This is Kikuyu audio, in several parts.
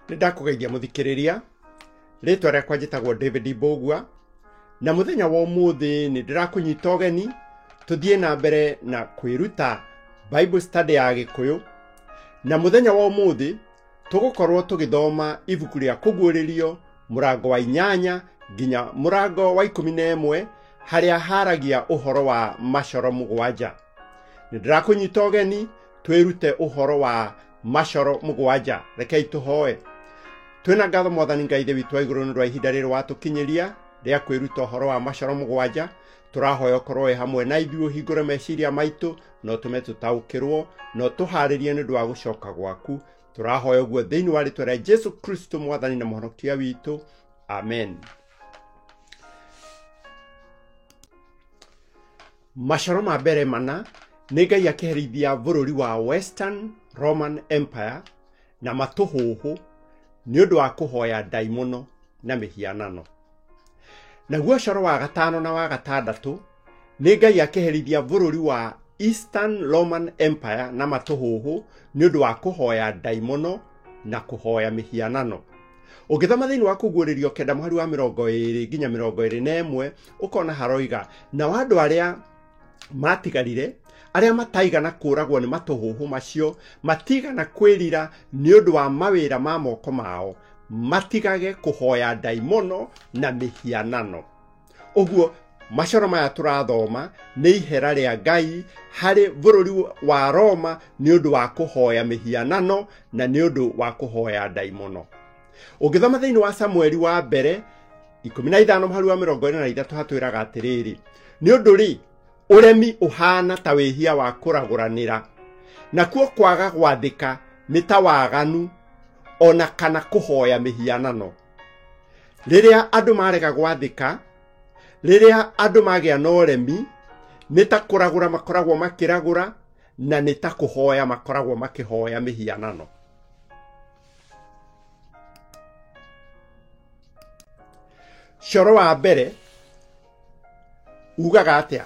Nĩ ndakũgeithia mũthikĩrĩria, rĩtwa rĩakwa njĩtagwo David Mbũgua, na mũthenya wa ũmũthĩ nĩ ndĩrakũnyita ũgeni tũthiĩ na mbere na kwĩruta Bible study ya Gĩkũyũ, na mũthenya wa ũmũthĩ tũgũkorwo tũgĩthoma ibuku rĩa Kũguũrĩrio mũrango wa 8 nginya mũrango wa 11 harĩa haragia ũhoro wa macoro 7. Nĩ ndĩrakũnyita ũgeni twĩrute ũhoro wa macoro 7. Rekei tũhoe. Twĩna ngatho Mwathani Ngai Ithe witũ wa igũrũ nĩ ũndũ wa ihinda rĩrĩ watũkinyĩria rĩa kwĩruta ũhoro wa macoro 7. Tũrahoya ũkorwo wĩ hamwe na ithuĩ, ũhingũre meciria maitũ na ũtũme tũtaũkĩrwo na ũtũharĩrie nĩ ũndũ wa gũcoka gwaku. Tũrahoya ũguo thĩinĩ wa rĩtwa rĩa Jesu Kristo Mwathani na Mũhonokia witũ, amen. Macoro ma mbere 4 nĩ Ngai akĩherithia bũrũri wa Western Roman Empire na matũhũhũ nĩ ũndũ wa kũhoya ndaimono na mĩhianano. Naguo coro wa 5 na wa 6 nĩ Ngai akĩherithia bũrũri wa Eastern Roman Empire na matũhũhũ nĩ ũndũ wa kũhoya ndaimono na kũhoya mĩhianano. Ũngĩthoma thĩinĩ wa Kũguũrĩrio 9 mũhari wa 20 nginya 21 ũkona haroiga, nao andũ arĩa matigarire arĩa mataigana kũragwo nĩ matũhũhũ macio matigana kwĩrira nĩ ũndũ wa mawĩra ma moko mao, matigage kũhoya ndaimono na mĩhianano. Ũguo macoro maya tũrathoma nĩ ihera rĩa Ngai harĩ bũrũri wa Roma nĩ ũndũ wa kũhoya mĩhianano na nĩ ũndũ wa kũhoya ndaimono. Ũngĩthoma thĩinĩ wa Samueli wa mbere 15 mũhari wa 43 hatwĩraga atĩrĩrĩ, nĩ ũndũ rĩ ũremi ũhana ta wĩhia wa kũragũranĩra, nakuo kwaga gwathĩka nĩ ta waganu ona kana kũhoya mĩhianano. Rĩrĩa andũ marega gwathĩka, rĩrĩa andũ magĩa na ũremi, nĩ ta kũragũra makoragwo makĩragũra na nĩ ta kũhoya makoragwo makĩhoya mĩhianano. Coro wa mbere ugaga atĩa?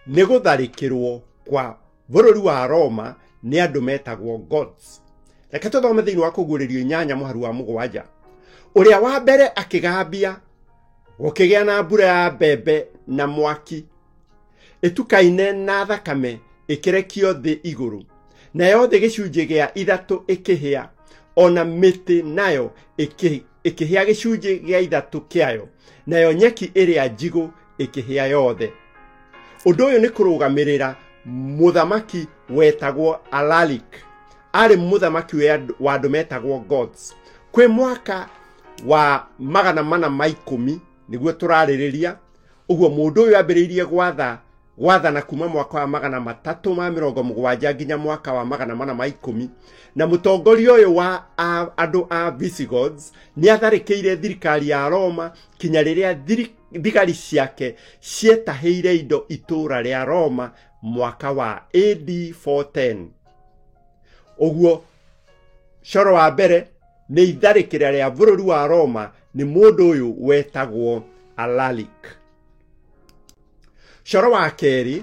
Nĩ gũtharĩkĩrwo kwa bũrũri wa Roma nĩ andũ metagwo gods. Reke tũthome thĩinĩ wa Kũguũrĩrio 8 mũhari wa 7. Ũrĩa wa mbere akĩgambia, gũkĩgĩa na mbura ya mbembe na mwaki ĩtukaine na thakame ĩkĩrekio thĩ igũrũ, nayo thĩ gĩcunjĩ gĩa 3 ĩkĩhĩa, ona mĩtĩ nayo ĩkĩhĩa gĩcunjĩ gĩa 3 kĩayo, nayo nyeki ĩrĩa njigũ ĩkĩhĩa yothe. Ũndũ ũyũ nĩ kũrũgamĩrĩra mũthamaki wetagwo Alaric. Arĩ mũthamaki wa andũ metagwo gods. Kwĩ mwaka wa 410 nĩguo tũrarĩrĩria. Ũguo mũndũ ũyũ ambĩrĩirie gwathana kuma mwaka wa 370 nginya mwaka wa 410, na mũtongoria ũyũ wa andũ a Visigoths nĩ atharĩkĩire thirikari ya Roma kinya rĩrĩa thigari ciake cietahĩire indo itũũra rĩa Roma mwaka wa AD 410. Ũguo coro wa mbere nĩ itharĩkĩra rĩa bũrũri wa Roma nĩ mũndũ ũyũ wetagwo Alaric. Coro wa kerĩ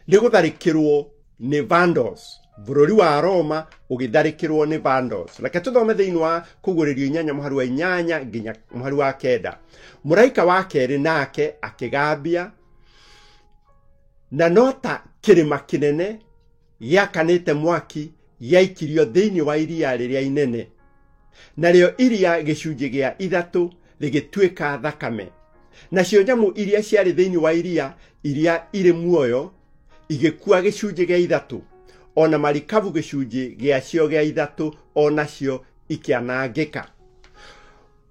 nĩ gũtharĩkĩrwo nĩ Vandals. Bũrũri wa Roma ũgĩtharĩkĩrwo nĩ Vandals. Reke tũthome thĩinĩ wa Kũguũrĩrio 8 mũhari wa 8 nginya mũhari wa 9. Mũraika wa kerĩ nake akĩgambia, na no ta kĩrĩma kĩnene gĩakanĩte mwaki gĩaikirio thĩinĩ wa iria rĩrĩa inene, narĩo iria gĩcunjĩ gĩa 3 rĩgĩtuĩka thakame, nacio nyamũ iria ciarĩ thĩinĩ wa iria iria irĩ muoyo igĩkua gĩcunjĩ gĩa 3, ona marikabu gĩcunjĩ gĩacio gĩa 3 onacio ikĩanangĩka.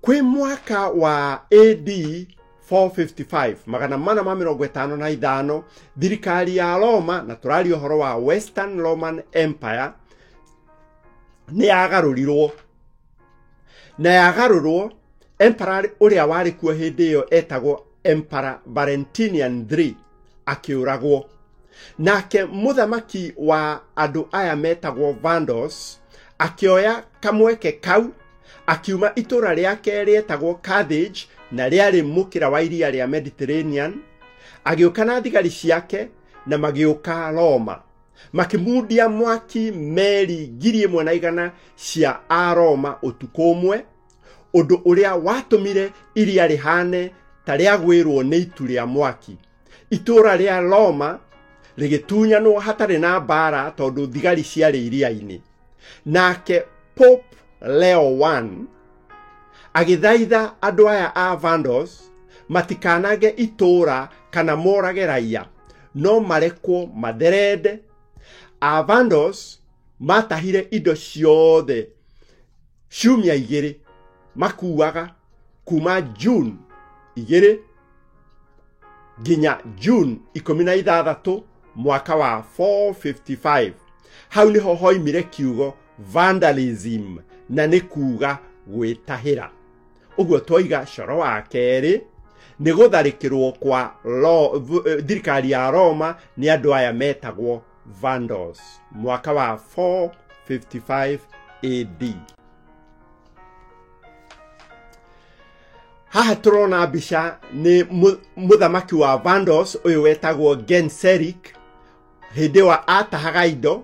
Kwĩ mwaka wa AD 455, 455, thirikari ya Roma, na tũraria ũhoro wa Western Roman Empire, nĩ yagarũrirwo. Na yagarũrwo, emperor ũrĩa warĩ kuo hĩndĩ ĩyo etagwo Emperor Valentinian III akĩũragwo. Nake mũthamaki wa andũ aya metagwo Vandals akĩoya kamweke kau, akiuma itũũra rĩake rĩetagwo Carthage na rĩarĩ mũkĩra wa iria rĩa Mediterranean, agĩũka na thigari ciake na magĩũka Roma. Makĩmundia mwaki meri 1,100 cia Aroma ũtukũ ũmwe, ũndũ ũrĩa watũmire iria rĩhane ta rĩagwĩrwo nĩ itu rĩa mwaki. Itũũra rĩa Roma rĩgĩtunyanwo hatarĩ na mbara tondũ thigari ciarĩ iria-inĩ. Nake Pope Leo I agĩthaitha andũ aya a Vandals matikanange itũũra kana morage raia, no marekwo matherende. A Vandals matahire indo ciothe ciumia 2 makuaga kuma June 2 nginya June 16 mwaka wa 455. Hau niho hoimire kiugo vandalism, na nĩ kuga gwĩtahĩra. Ũguo twoiga coro wa kerĩ nĩ gũtharĩkĩrwo kwa thirikari ya Roma nĩ andũ aya metagwo Vandals mwaka wa 455 AD. Haha tũrona mbica nĩ mũthamaki wa Vandals ũyũ wetagwo Genseric, hĩndĩ wa atahaga indo,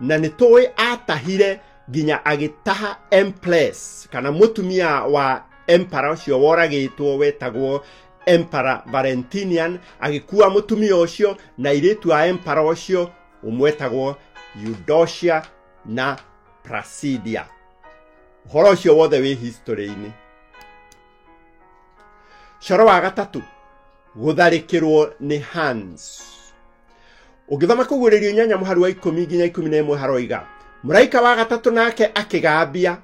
na nĩ tũĩ atahire nginya agĩtaha Empress kana mũtumia wa emperor ũcio woragĩtwo wetagwo Emperor Valentinian, agĩkua mũtumia ũcio na airĩtu a emperor ũcio ũmwetagwo Eudocia na Placidia. Ũhoro ũcio wothe wĩ history-inĩ. Coro wa gatatũ, gũtharĩkĩrwo nĩ Huns. Ũngĩthoma kũguũrĩrio 8 mũhari wa 10 nginya 11 haroiga, mũraika wa gatatũ nake akĩgambia,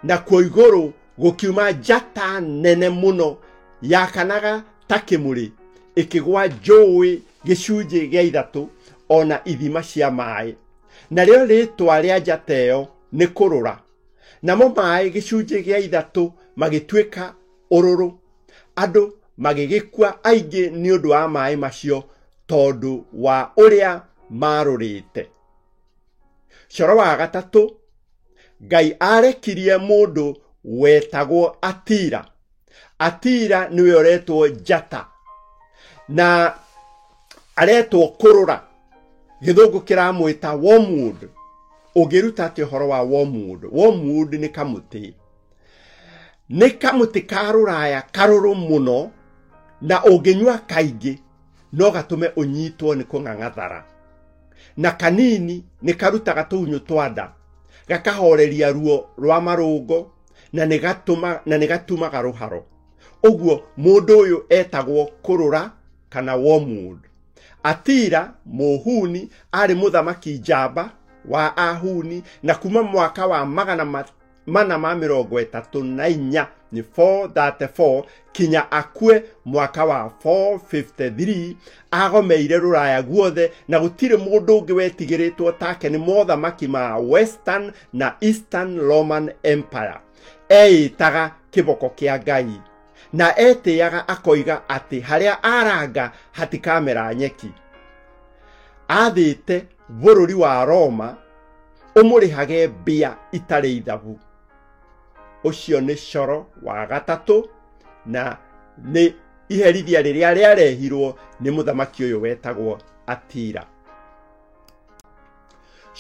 na kuo igũrũ gũkiuma njata nene mũno yakanaga ta kĩmũrĩ, ĩkĩgwa njũĩ gĩcunjĩ gĩa 3 ona ithima cia maĩ. Narĩo rĩtwa rĩa njata ĩyo nĩ kũrũra, namo maĩ gĩcunjĩ gĩa 3 magĩtuĩka ũrũrũ. Andũ magĩgĩkua aingĩ nĩ ũndũ wa maĩ macio tondũ wa ũrĩa marũrĩte. Coro wa gatatũ, Ngai arekirie mũndũ wetagwo Atira. Atira nĩwe ũretwo njata na aretwo kũrũra. Gĩthũngũ kĩramwĩta wormwood. Ũngĩruta atĩa ũhoro wa wormwood? Wormwood nĩ kamũtĩ. Nĩ kamũtĩ ka rũraya karũrũ mũno, na ũngĩnyua kaingĩ no gatũme ũnyitwo nĩ kũng'ang'athara. Na kanini nĩ karutaga tũgunyũ twa nda, gakahoreria ruo rwa marũngo, na nĩ gatumaga rũharo. Ũguo mũndũ ũyũ etagwo kũrũra kana wormwood. Atira mũhuni arĩ mũthamaki njamba wa Ahuni, na kuma mwaka wa 434 nĩ 434 kinya akue mwaka wa 453, agomeire rũraya guothe na gũtirĩ mũndũ ũngĩ wetigĩrĩtwo take nĩ mothamaki ma Western na Eastern Roman Empire. Eĩtaga kĩboko kĩa Ngai na etĩaga akoiga atĩ harĩa aranga hatikamera nyeki. Athĩte bũrũri wa Roma ũmũrĩhage mbia itarĩ ithabu. Ũcio nĩ coro wa gatatũ, na nĩ iherithia rĩrĩa rĩarehirwo nĩ mũthamaki ũyũ wetagwo Atira.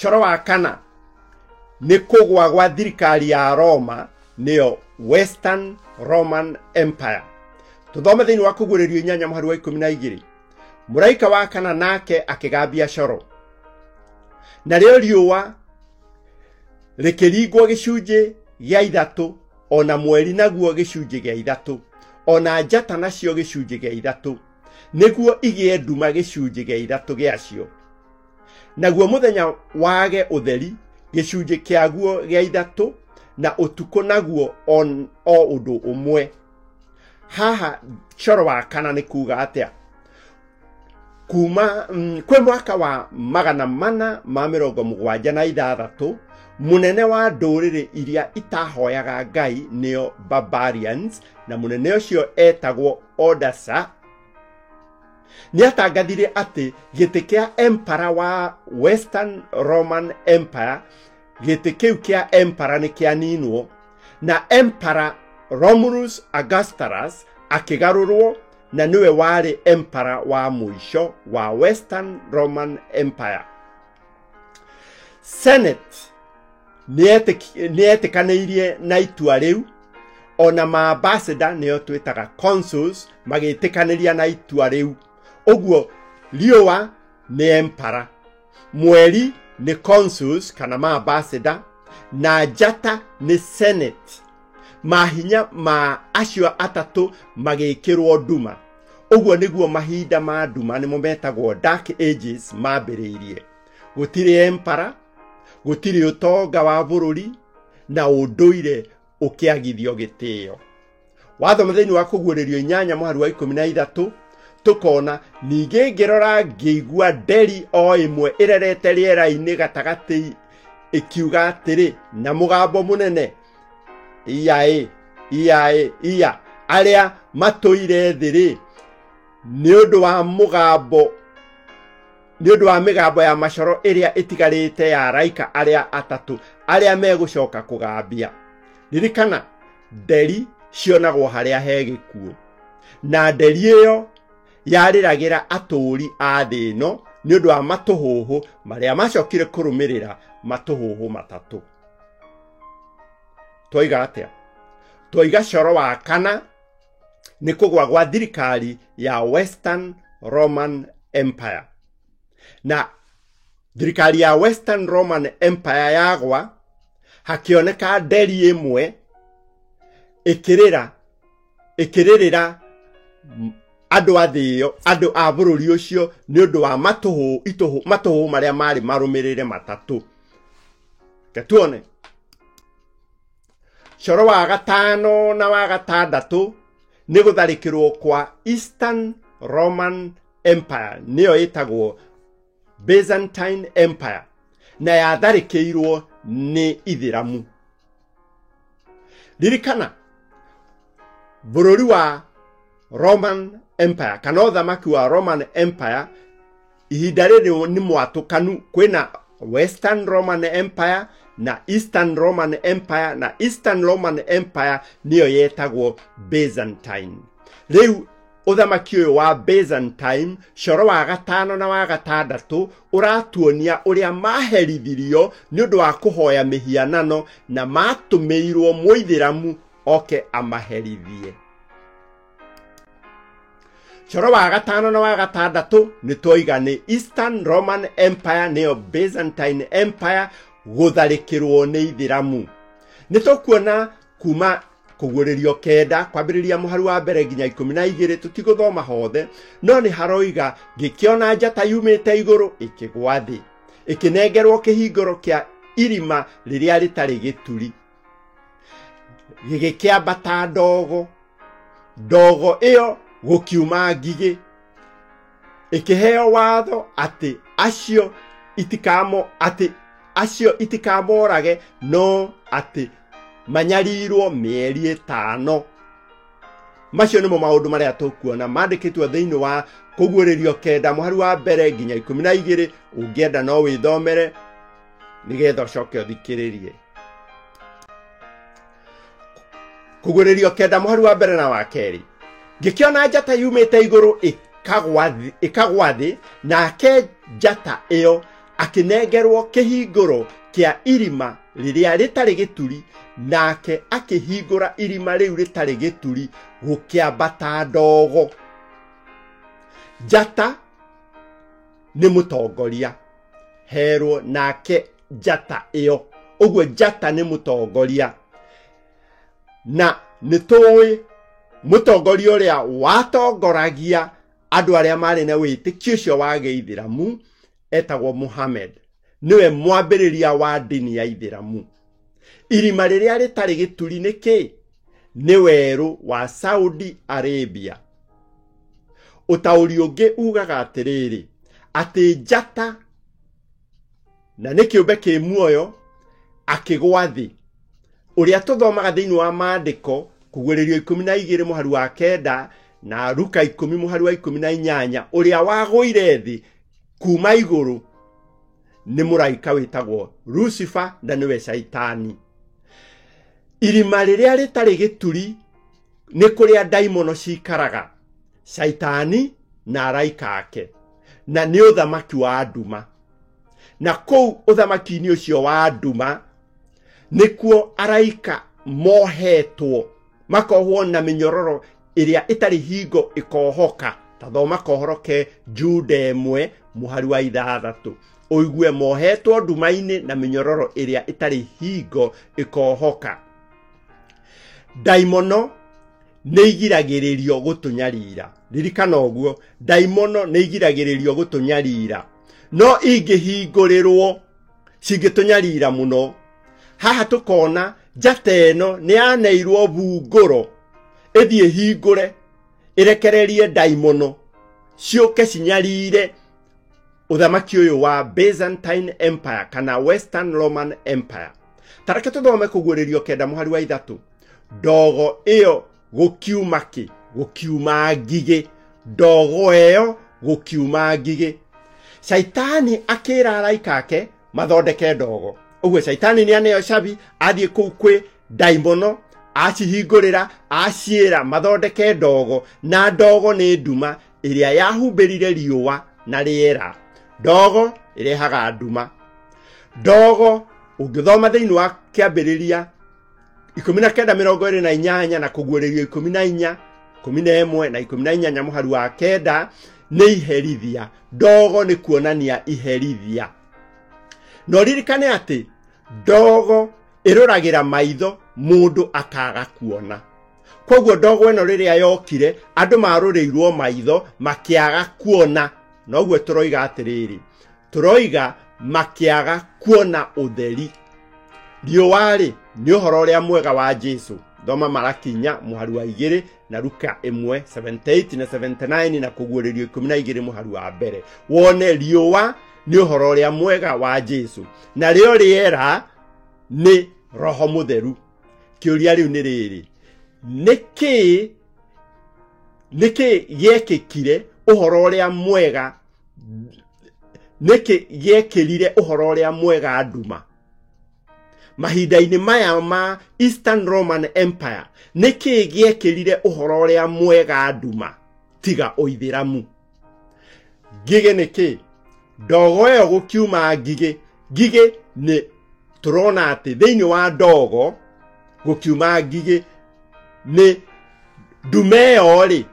Coro wa kana nĩ kũgwa gwa thirikari ya Roma, nĩyo Western Roman Empire. Tũthome thĩinĩ wa kũguũrĩrio 8 mũhari wa 12. Mũraika wa kana nake akĩgambia coro, narĩo riũa rĩkĩringwo gĩcunjĩ gĩa 3, ona mweri naguo gĩcunjĩ gĩa 3, ona njata nacio gĩcunjĩ gĩa 3, nĩguo igĩe nduma gĩcunjĩ gĩa 3 gĩacio. Naguo mũthenya wage ũtheri gĩcunjĩ kĩaguo gĩa 3, na ũtukũ naguo o ũndũ ũmwe. Haha coro wa kana nĩ kuga atĩa? Kuma kwĩ mwaka wa 476, mũnene wa ndũrĩrĩ iria itahoyaga Ngai nĩo Barbarians, na mũnene ũcio etagwo Odasa, nĩatangathire atĩ gĩtĩ kĩa emperor wa Western Roman Empire, gĩtĩ kĩu kĩa emperor nĩ kĩaninwo, na Emperor Romulus Augustus akĩgarũrwo, na nĩwe warĩ emperor wa mũico wa Western Roman Empire. Senate nĩ yetĩkanĩirie na itua rĩu, ona maambassador nĩo twĩtaga consuls magĩtĩkanĩria na itua rĩu. Ũguo riũa nĩ emperor, mweri nĩ consuls kana maambassador, na njata nĩ senate. Mahinya ma acio atatũ magĩkĩrwo nduma. Ũguo nĩguo mahinda ma nduma nĩmo metagwo Dark Ages mambĩrĩirie. Gũtirĩ emperor, gũtirĩ ũtonga wa bũrũri, na ũndũire ũkĩagithio gĩtĩo. Wathoma thĩinĩ wa Kũguũrĩrio 8 mũhari wa 13 tũkona ningĩ ngĩrora ngĩigua nderi o ĩmwe ĩrerete rĩera-inĩ gatagatĩ ĩkiuga atĩrĩ na mũgambo mũnene, iyaĩ iyaĩ iya arĩa matũire thĩ rĩ, nĩ ũndũ wa mũgambo, nĩ ũndũ wa mĩgambo ya macoro ĩrĩa ĩtigarĩte ya araika arĩa atatũ arĩa megũcoka kũgambia. Ririkana, nderi cionagwo harĩa he gĩkuũ, na nderi ĩyo yarĩragĩra atũũri a thĩ ĩno nĩ ũndũ wa matũhũhũ marĩa macokire kũrũmĩrĩra matũhũhũ matatũ. Twoiga atĩa? Twoiga coro wa kana nĩ kũgwa gwa thirikari ya Western Roman Empire. Na thirikari ya Western Roman Empire yagwa, hakĩoneka nderi ĩmwe ĩkĩrĩrĩra andũ a thĩ ĩyo, andũ a bũrũri ũcio nĩ ũndũ wa matũhũ marĩa marĩ marũmĩrĩre matatũ. Reke tuone. Coro wa gatano na wa gatandatũ nĩ gũtharĩkĩrwo kwa Eastern Roman Empire, nĩyo ĩtagwo Byzantine Empire, na yatharĩkĩirwo nĩ Ithĩramu. Ririkana, bũrũri wa Roman Empire kana ũthamaki wa Roman Empire ihinda rĩrĩ nĩ mwatũkanu. Kwĩna Western Roman Empire na Eastern Roman Empire, na Eastern Roman Empire nĩyo yetagwo Byzantine. Rĩu ũthamaki ũyũ wa Byzantine, coro wa gatano na wa gatandatũ ũratuonia ũrĩa maherithirio nĩ ũndũ wa kũhoya mĩhianano na matũmĩirwo mũithĩramu oke amaherithie. Coro wa gatano na wa gatandatũ nĩ twoiga nĩ Eastern Roman Empire nĩyo Byzantine Empire gũtharĩkĩrwo nĩ Ithĩramu. Nĩ tũkuona kuma Kũguũrĩrio 9 kwambĩrĩria mũhari wa mbere nginya 12, tũtigũthoma hothe, no nĩ haroiga ngĩkĩona njata yumĩte igũrũ ĩkĩgwa thĩ, ĩkĩnengerwo kĩhingũro kĩa irima rĩrĩa rĩtarĩ gĩturi, gĩgĩkĩambata ndogo, ndogo ĩyo gũkiuma ngigĩ, ĩkĩheo watho atĩ acio itikamorage, no atĩ manyarirwo mĩeri 5. Macio nĩmo maũndũ marĩa tũkuona mandĩkĩtwo thĩinĩ wa Kũguũrĩrio 9 mũhari wa mbere nginya 12. Ũngĩenda no wĩthomere nĩgetha ũcoke ũthikĩrĩrie. Kũguũrĩrio 9 mũhari wa mbere na wa kerĩ, ngĩkĩona njata yumĩte igũrũ ĩkagwa thĩ, nake njata ĩyo akĩnengerwo kĩhingũro kĩa irima rĩrĩa rĩtarĩ gĩturi, nake akĩhingũra irima rĩu rĩtarĩ gĩturi gũkĩambata ndogo. Njata nĩ mũtongoria herwo nake njata ĩyo, ũguo njata nĩ mũtongoria, na nĩ tũĩ mũtongoria ũrĩa watongoragia andũ arĩa marĩ na wĩtĩkio ũcio wa gĩithĩramu etagwo Muhammad, nĩwe mwambĩrĩria wa ndini ya Ithĩramu. Irima rĩrĩa rĩtarĩ gĩturi nĩ kĩ? Nĩ werũ wa Saudi Arabia. Ũtaũri ũngĩ ugaga atĩrĩrĩ, atĩ njata na nĩ kĩũmbe kĩ muoyo akĩgwa thĩ, ũrĩa tũthomaga thĩinĩ wa maandĩko Kũguũrĩrio 12 mũhari wa 9 na Luka 10 mũhari wa 18, ũrĩa wagũire thĩ kuma igũrũ nĩ mũraika wĩtagwo Lucifer na nĩwe Shaitani. Irima rĩrĩa rĩtarĩ gĩturi nĩ kũrĩa ndaimono cikaraga, Shaitani na araika ake, na nĩ ũthamaki wa nduma. Na kũu ũthamaki-inĩ ũcio wa nduma nĩkuo araika mohetwo, makohwo na mĩnyororo ĩrĩa ĩtarĩ hingo ĩkohoka. Ta thoma kohoro ke Juda 1 mũhari wa 6 ũigue mohetwo nduma-inĩ na mĩnyororo ĩrĩa ĩtarĩ hingo ĩkohoka. Ndaimono nĩ igiragĩrĩrio gũtũnyarira. Ririkana ũguo, ndaimono nĩ igiragĩrĩrio gũtũnyarira, no ingĩhingũrĩrwo cingĩtũnyarira mũno. Haha tũkona njata ĩno nĩ yaneirwo bungũro ĩthiĩ hingũre ĩrekererie ndaimono ciũke cinyarire ũthamaki ũyũ wa Byzantine Empire kana Western Roman Empire. Ta reke tũthome kũguũrĩrio 9 mũhari wa 3. Ndogo ĩyo gũkiuma kĩ? Gũkiuma ngigĩ. Ndogo ĩyo gũkiuma ngigĩ. Caitani akĩra araika ake mathondeke ndogo. Ũguo caitani nĩ aneo cabi athiĩ kũu kwĩ ndaimono acihingũrĩra aciĩra mathondeke ndogo, na ndogo nĩ nduma ĩrĩa yahumbĩrire riũa na rĩera. Ndogo ĩrehaga nduma. Ndogo ũngĩthoma thĩinĩ wa kĩambĩrĩria 19:28 na kũguũrĩrio 14, 11 na 18 mũhari wa 9 nĩ iherithia. Ndogo nĩ kuonania iherithia. No ririkane atĩ ndogo ĩrũragĩra maitho mũndũ akaga kuona. Koguo ndogo ĩno rĩrĩa yokire andũ marũrĩirwo maitho makĩaga kuona. Noguo tũroiga atĩrĩrĩ, tũroiga makĩaga kuona ũtheri. Riũa-rĩ nĩ ũhoro ũrĩa mwega wa Jesu. Thoma Malaki 4 mũhari wa 2 na Luka 1:78 na 79 na kũguũrĩrio 12 mũhari wa 1. Wone riũa nĩ ũhoro ũrĩa mwega wa Jesu, na rĩo rĩera nĩ Roho Mũtheru. Kĩũria rĩu nĩ rĩrĩ, nĩkĩ gĩekĩkire ũhoro ũrĩa mwega? Nĩkĩ gĩekĩrire ũhoro ũrĩa mwega nduma mahinda-inĩ maya ma Eastern Roman Empire? Nĩkĩ gĩekĩrire ũhoro ũrĩa mwega nduma tiga ũithĩramu? Ngigĩ nĩkĩ? Ndogo ĩyo gũkiuma ngigĩ. Ngigĩ nĩ tũrona atĩ thĩinĩ wa ndogo gũkiuma ngigĩ nĩ ndume ĩyo rĩ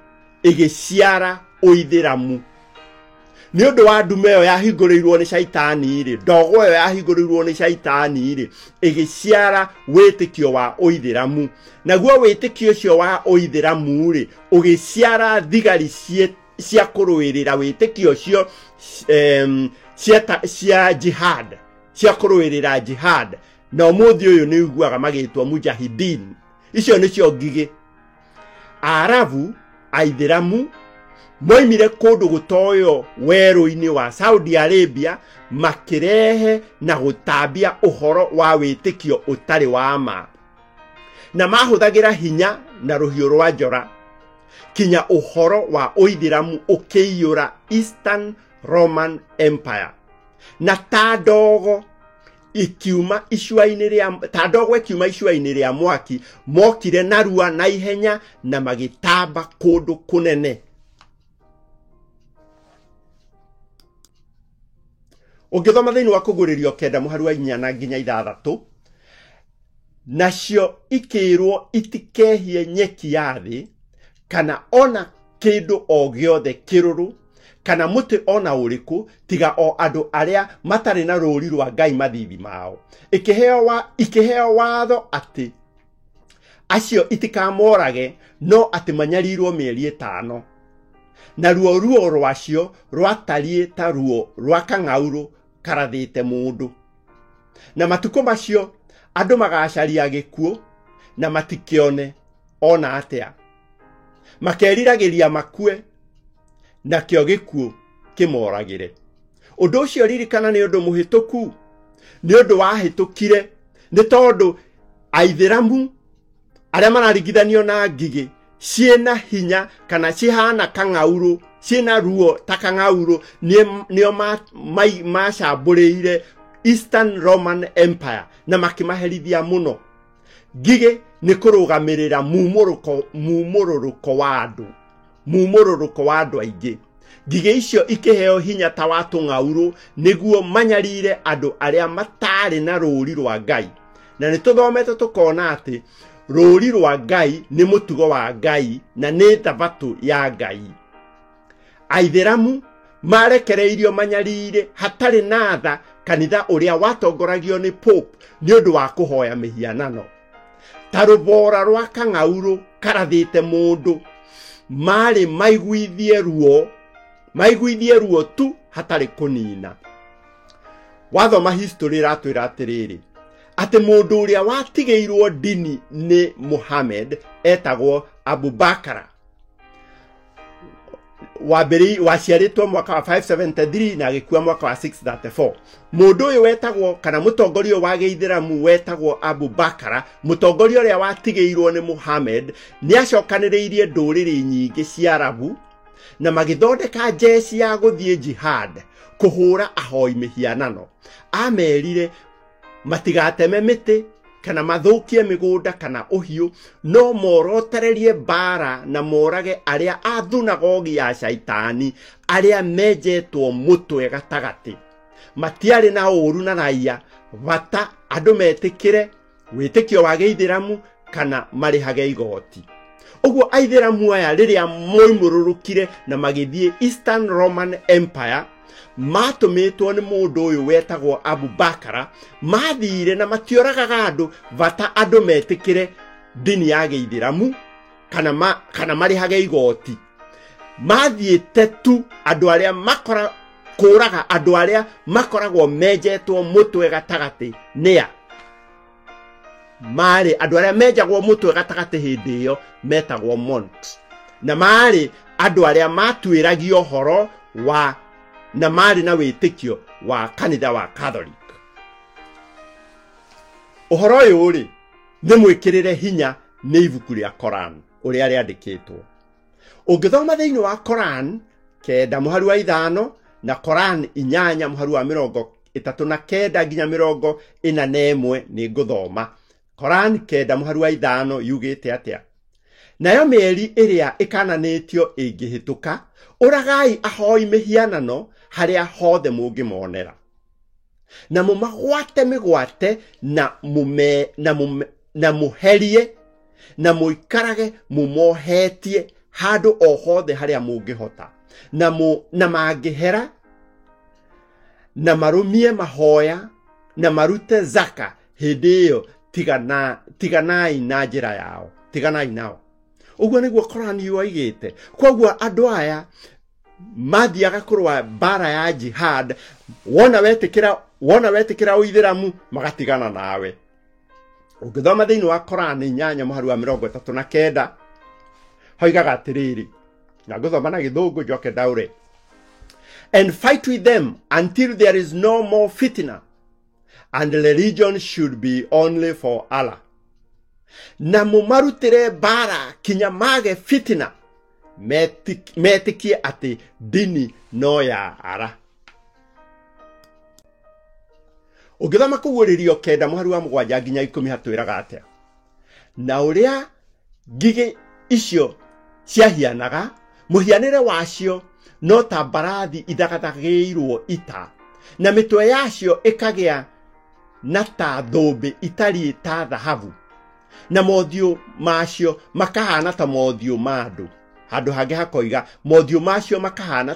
ĩgĩciara ũithĩramu. Nĩ ũndũ wa ndume ĩyo yahingũrĩirwo nĩ caitani rĩ, ndogo ĩyo yahingũrĩirwo nĩ caitani rĩ, ĩgĩciara wĩtĩkio wa ũithĩramu. Naguo wĩtĩkio ũcio wa ũithĩramu rĩ ũgĩciara thigari cia kũrũĩrĩra wĩtĩkio ũcio, cia jihad, cia kũrũĩrĩra jihad. Na ũmũthĩ ũyũ nĩ ũiguaga magĩtwo mujahidin. Icio nĩcio ngigĩ. Arabu aithĩramu moimire kũndũ gũtoyo werũ-inĩ wa Saudi Arabia makĩrehe na gũtambia ũhoro wa wĩtĩkio ũtarĩ wa ma, na mahũthagĩra hinya na rũhiũ rwa njora kinya ũhoro wa ũithĩramu ũkĩiyũra Eastern Roman Empire. Na ta ndogo ikiuma icua-inĩ rĩa, ta ndogo ikiuma icua-inĩ rĩa mwaki, mokire narua na ihenya na magĩtamba kũndũ kũnene. Ũngĩthoma thĩinĩ wa kũguũrĩrio 9 mũhari wa 4 na nginya 6, nacio ikĩrwo itikehie nyeki ya thĩ kana ona kĩndũ o gĩothe kĩrũrũ kana mũtĩ ona ũrĩkũ tiga o andũ arĩa matarĩ na rũũri rwa Ngai mathithi mao. Ikĩheo watho atĩ acio itikamorage, no atĩ manyarirwo mĩeri 5. Naruo ruo rwacio rwatariĩ ta ruo rwa kang'aurũ karathĩte mũndũ. Na matukũ macio andũ magacaria gĩkuũ na matikĩone ona atĩa, makeriragĩria makue nakĩo gĩkuũ kĩmoragĩre. Ũndũ ũcio ririkana nĩ ũndũ mũhĩtũku, nĩ ũndũ wahĩtũkire, nĩ tondũ aithĩramu arĩa mararingithanio na ngigĩ ciĩna hinya kana cihana kang'aurũ, ciĩna ruo ta kang'aurũ, nĩo macambũrĩire Eastern Roman Empire na makĩmaherithia mũno. Ngigĩ nĩ kũrũgamĩrĩra mumũrũrũko wa andũ, mumũrũrũko wa andũ aingĩ. Ngigĩ icio ikĩheo hinya ta wa tũng'aurũ nĩguo manyarire andũ arĩa matarĩ na rũũri rwa Ngai. Na nĩ tũthomete tũkona atĩ rũũri rwa Ngai nĩ mũtugo wa Ngai na nĩ thabatũ ya Ngai. Aithĩramu marekereirio manyarire hatarĩ na tha kanitha ũrĩa watongoragio nĩ Pope nĩ ũndũ wa kũhoya mĩhianano. Ta rũbora rwa kang'aurũ karathĩte mũndũ, marĩ maiguithie ruo tu hatarĩ kũnina. Wathoma history ĩratwĩra atĩrĩrĩ, atĩ mũndũ ũrĩa watigĩirwo ndini nĩ Muhammad etagwo Abubakara. Waciarĩtwo mwaka wa 573 na agĩkua mwaka wa 634. Mũndũ ũyũ wetagwo, kana mũtongoria ũyũ wa gĩithĩramu wetagwo Abubakara, mũtongoria ũrĩa watigĩirwo nĩ Muhammad, nĩ acokanĩrĩirie ndũrĩrĩ nyingĩ cia Arabu na magĩthondeka njeci ya gũthiĩ jihad kũhũra ahoi mĩhianano. Amerire matigateme mĩtĩ kana mathũkie mĩgũnda kana ũhiũ, no morotererie mbara na morage arĩa a thunagogi ya shaitani arĩa menjetwo mũtwe gatagatĩ. Matiarĩ na ũũru na raia, bata andũ metĩkĩre wĩtĩkio wa gĩithĩramu kana marĩhage igoti. Ũguo aithĩramu aya rĩrĩa moimũrũrũkire na magĩthiĩ Eastern Roman Empire, matũmĩtwo nĩ mũndũ ũyũ wetagwo Abubakara, mathire na matioragaga andũ bata andũ metĩkĩre ndini ya gĩithĩramu kana marĩhage igoti. Mathiĩte tu andũ arĩa makora kũraga andũ arĩa makoragwo menjetwo mũtwe gatagatĩ nĩa marĩ andũ arĩa menjagwo mũtwe gatagatĩ hĩndĩ ĩyo metagwo monks, na marĩ andũ arĩa matuĩragio ũhoro wa na marĩ na wĩtĩkio wa kanitha wa Catholic. Ũhoro ũyũ rĩ nĩ mwĩkĩrĩre hinya nĩ ibuku rĩa Koran ũrĩa rĩandĩkĩtwo. Ũngĩthoma thĩinĩ wa Koran 9 mũhari wa 5 na Koran 8 mũhari wa 39 nginya 41 nĩ ngũthoma. Koran 9 mũhari wa 5 yugĩte atĩa? Nayo mĩeri ĩrĩa ĩkananĩtio ĩngĩhĩtũka, ũragai ahoi mĩhianano harĩa hothe mũngĩmonera, na mũmagwate mĩgwate na mũherie na mũikarage mũmohetie handũ o hothe harĩa mũngĩhota, na mangĩhera na marũmie mahoya na marute zaka, hĩndĩ ĩyo tiganai na njĩra yao, tiganai nao. Ũguo nĩguo Korani yoigĩte. Kwoguo andũ aya mathiaga kũrũa mbara ya jihad, wona wetĩkĩra ũithĩramu magatigana nawe. Ũngĩthoma thĩinĩ wa Korani 8 mũhari wa 39 hoigaga atĩrĩrĩ, na ngũthoma na gĩthũngũ njoke ndaũre. And fight with them until there is no more fitna, and religion should be only for Allah. Na mũmarutĩre mbara kinya mage fitina, metĩkie atĩ ndini no ya ara. Ũngĩthoma kũguũrĩrio 9 mũhari wa 7 nginya 10 hatwĩraga atĩa? Na ũrĩa ngigĩ icio ciahianaga, mũhianĩre wacio no ta mbarathi ithagathagĩirwo ita, na mĩtwe yacio ĩkagĩa na ta thũmbĩ itariĩ ta thahabu, na mothiũ macio makahana ta mothiũ ma andũ. Handũ hangĩ hakoiga mothiũ macio makahana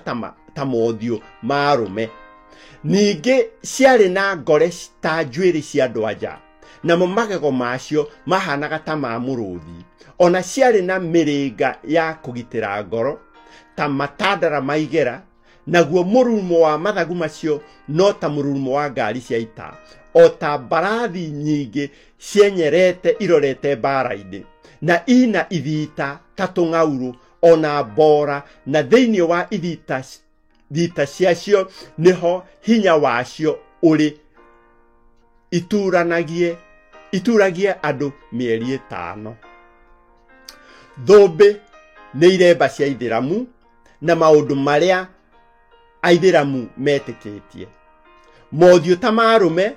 ta mothiũ ma arũme. Ningĩ ciarĩ na ngore ta njuĩrĩ cia andũ anja, namo magego macio mahanaga ta ma mũrũthi. Ona ciarĩ na mĩrĩnga ya kũgitĩra ngoro ta matandara ma igera, naguo mũrurumo wa mathagu macio no ta mũrurumo wa ngari cia ita, o ta mbarathi nyingĩ cienyerete irorete mbara-inĩ, na ina ithita ta tũng'aurũ ona mbora, na thĩinĩ wa ithita ciacio nĩho hinya wacio ũrĩ, ituragie andũ mĩeri 5. Thũmbĩ nĩ iremba cia ithĩramu na maũndũ marĩa aithĩramu metĩkĩtie. Mothiũ ta ma arũme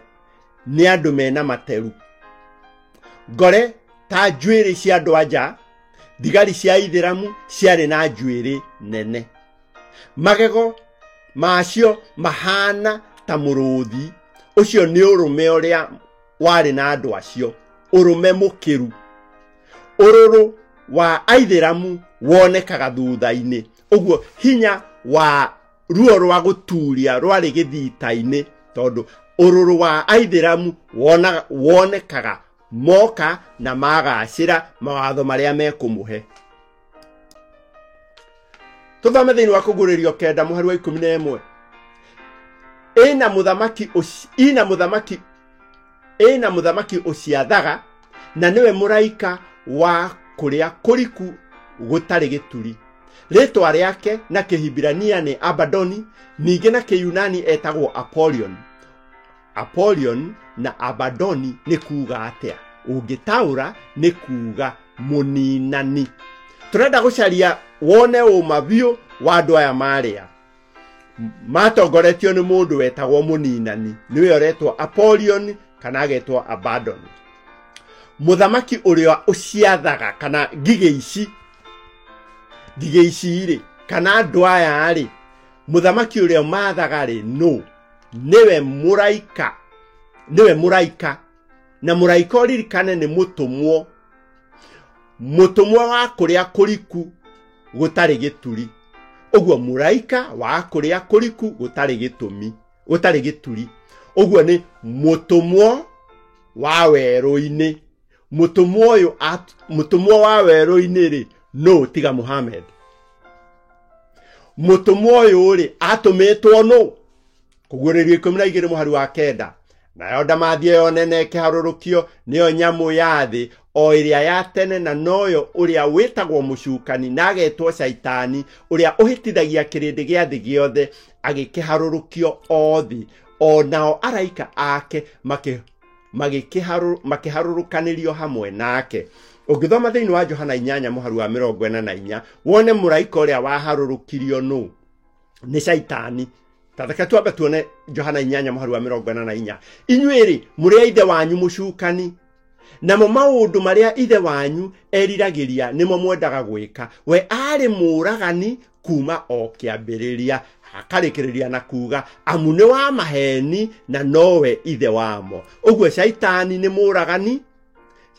nĩ andũ mena materu, ngore ta njuĩrĩ cia andũ anja, thigari cia ithĩramu ciarĩ na njuĩrĩ nene. Magego macio mahana ta mũrũthi. Ũcio nĩ ũrũme ũrĩa warĩ na andũ acio, ũrũme mũkĩru. Ũrũrũ wa aithĩramu wonekaga thutha-inĩ. Ũguo hinya wa ruo rwa gũturia rwarĩ gĩthita-inĩ, tondũ ũrũrũ wa aithĩramu wonekaga moka na magacĩra mawatho marĩa mekũmũhe. Tũthome thĩinĩ wa Kũguũrĩrio 9 mũhari wa 11. Ĩna mũthamaki ũciathaga, na nĩwe mũraika wa kũrĩa kũriku gũtarĩ gĩturi. Rĩtwa rĩake na Kĩhibirania nĩ Abadoni, ningĩ na Kĩyunani etagwo Apolion. Apolion na Abadoni nĩ kuga atĩa? Ũngĩtaũra nĩ kuga mũninani. Tũrenda gũcaria wone ũma biũ wa andũ aya marĩa matongoretio nĩ mũndũ wetagwo mũninani, nĩwe ũretwo Apolion kana agetwo Abadon. Mũthamaki ũrĩa ũciathaga kana ngigĩ ici rĩ, kana andũ aya rĩ, mũthamaki ũrĩa mathaga rĩ nũ? Nĩwe mũraika, nĩwe mũraika. Na mũraika ũririkane nĩ mũtũmwo, mũtũmwo wa kũrĩa kũriku gũtarĩ gĩturi. Ũguo mũraika wa kũrĩa kũriku gũtarĩ gĩtũmi, gũtarĩ gĩturi. Ũguo nĩ mũtũmwo wa werũ-inĩ. Mũtũmwo ũyũ, mũtũmwo wa werũ-inĩ rĩ, nũ tiga Muhammad? Mũtũmwo ũyũ rĩ, atũmĩtwo nũ? Kũguũrĩrio 12 mũhari wa 9. Nayo ndamathia ĩyo nene ĩkĩharũrũkio, nĩyo nyamũ ya thĩ o ĩrĩa ya tene, na noyo ũrĩa wĩtagwo mũcukani na agetwo Caitani, ũrĩa ũhĩtithagia kĩrĩndĩ gĩa thĩ gĩothe, agĩkĩharũrũkio o thĩ. O nao araika ake makĩharũrũkanĩrio hamwe nake. Ũngĩthoma thĩinĩ wa Johana 8 mũhari wa 44, wone mũraika ũrĩa waharũrũkirio nũ? Nĩ Caitani. Reke twambe tuone Johana 8 mũhari wa 44. Inyuĩ rĩ, mũrĩ a ithe wanyu mũcukani, namo maũndũ marĩa ithe wanyu eriragĩria nĩmo mwendaga gwĩka. We aarĩ mũũragani kuma o kĩambĩrĩria, akarĩkĩrĩria na kuga amu nĩ wa maheni na nowe ithe wamo. Ũguo Caitani nĩ mũũragani,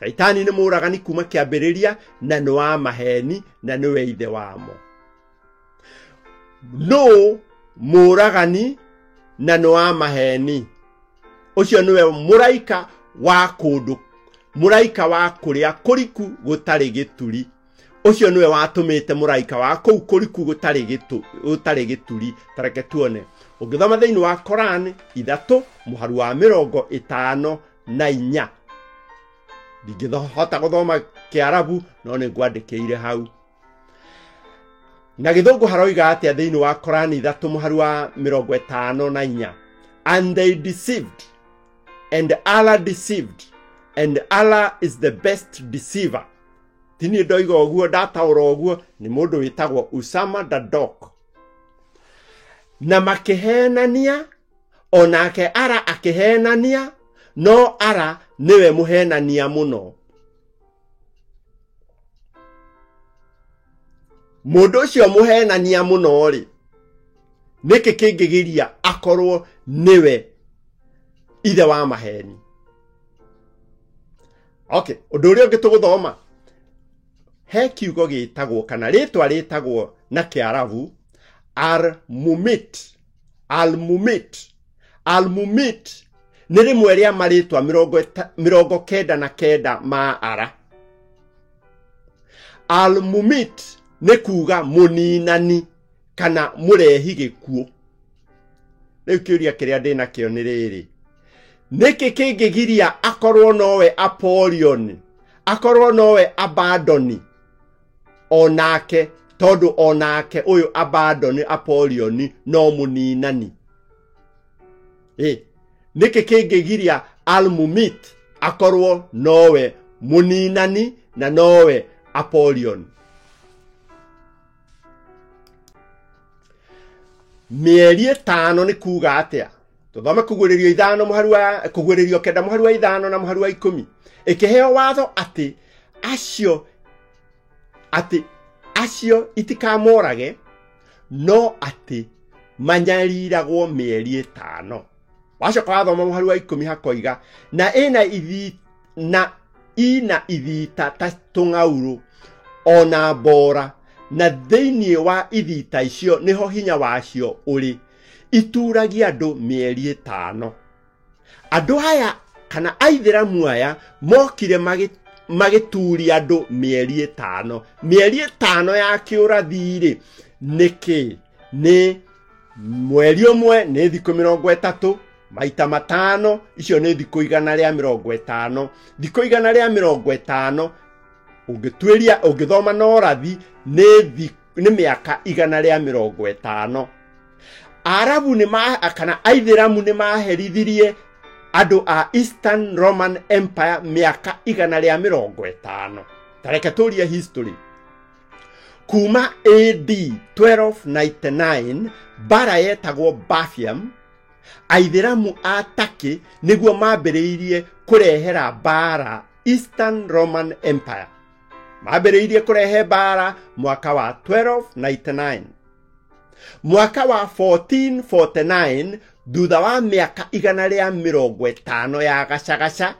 Caitani nĩ mũũragani kuma kĩambĩrĩria, na nĩ wa maheni na nĩwe ithe wamo. Nũ mũũragani na nĩ wa maheni? Ũcio nĩwe mũraika wa kũndũ, mũraika wa kũrĩa kũriku gũtarĩ gĩturi. Ũcio nĩwe watũmĩte mũraika wa kũu kũriku gũtarĩ gĩturi. Tareke tuone. Ũngĩthoma thĩinĩ wa Koran 3 mũhari wa 54. Ndingĩhota gũthoma Kĩarabu, no nĩ ngwandĩkĩire hau. Na gĩthũngũ haroiga atĩa thĩinĩ wa Koran 3 mũhari wa 54? And they deceived, and Allah deceived, and Allah is the best deceiver. Ti niĩ ndoiga ũguo, ndataũra ũguo, nĩ mũndũ wĩtagwo Usama Dadok. Na makĩhenania, onake Ara akĩhenania, no Ara nĩwe mũhenania mũno. Mũndũ ũcio mũhenania mũno rĩ, nĩkĩ kĩngĩgiria akorwo nĩwe ithe wa maheni? Okay, ũndũ ũrĩa ũngĩ tũgũthoma, he kiugo gĩtagwo kana rĩtwa rĩtagwo na Kĩarabu Al-Mumit. Al-Mumit. Al-Mumit nĩ rĩmwe rĩa marĩtwa 99 ma Ara. Al-Mumit nĩ kuga mũninani kana mũrehi gĩkuũ. Rĩu kĩũria kĩrĩa ndĩ nakĩo nĩ rĩrĩ, nĩkĩ kĩngĩgiria akorwo nowe Apolion, akorwo nowe Abadoni onake, tondũ onake ũyũ Abadoni Apolion no mũninani? Nĩkĩ kĩngĩgiria Al-Mumit akorwo nowe mũninani na nowe Apolion? Mĩeri 5 nĩ kuga atĩa? Tũthome Kũguũrĩrio 5 mũhari wa Kũguũrĩrio 9 mũhari wa 5 na mũhari wa 10. Ĩkĩheo watho atĩ acio itikamorage, no atĩ manyariragwo mĩeri 5. Wacoka wathoma mũhari wa 10 hakoiga na ina ithita ta tũng'aurũ ona mbora, na thĩinĩ wa ithita icio nĩho hinya wacio ũrĩ, ituragia andũ mĩeri 5. Andũ aya kana aithĩramu aya mokire magĩturia andũ mĩeri 5. Mĩeri 5 ya kĩũrathi-rĩ nĩkĩ? Nĩ mweri ũmwe nĩ thikũ 30 maita 5, icio nĩ thikũ 150. Thikũ 150 ũngĩtuĩria ũngĩthoma na ũrathi nĩ mĩaka 150. Arabu nĩ kana aithĩramu nĩ maherithirie andũ a Eastern Roman Empire mĩaka 150. Tareke tũrie history. Kuma AD 1299 bara yetagwo Baphium, aithĩramu a Turkey nĩguo mambĩrĩirie kũrehera bara Eastern Roman Empire. Mambĩrĩirie kũrehe bara mwaka wa 1299. Mwaka wa 1449 thutha wa mĩaka 150 ya gacagaca,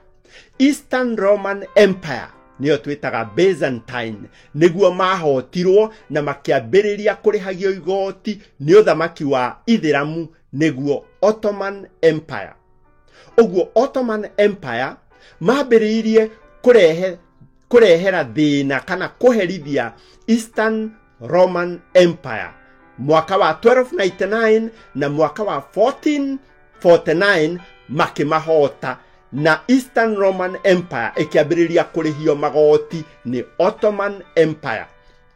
Eastern Roman Empire nĩyo twĩtaga Byzantine nĩguo mahotirwo na makĩambĩrĩria kũrĩhagio igoti nĩ ũthamaki wa Ithĩramu nĩguo Ottoman Empire. Ũguo Ottoman Empire mambĩrĩirie kũrehera thĩna kana kũherithia Eastern Roman Empire mwaka wa 1299 na mwaka wa 1449 makĩmahota, na Eastern Roman Empire ĩkĩambĩrĩria kũrĩhio magoti nĩ Ottoman Empire,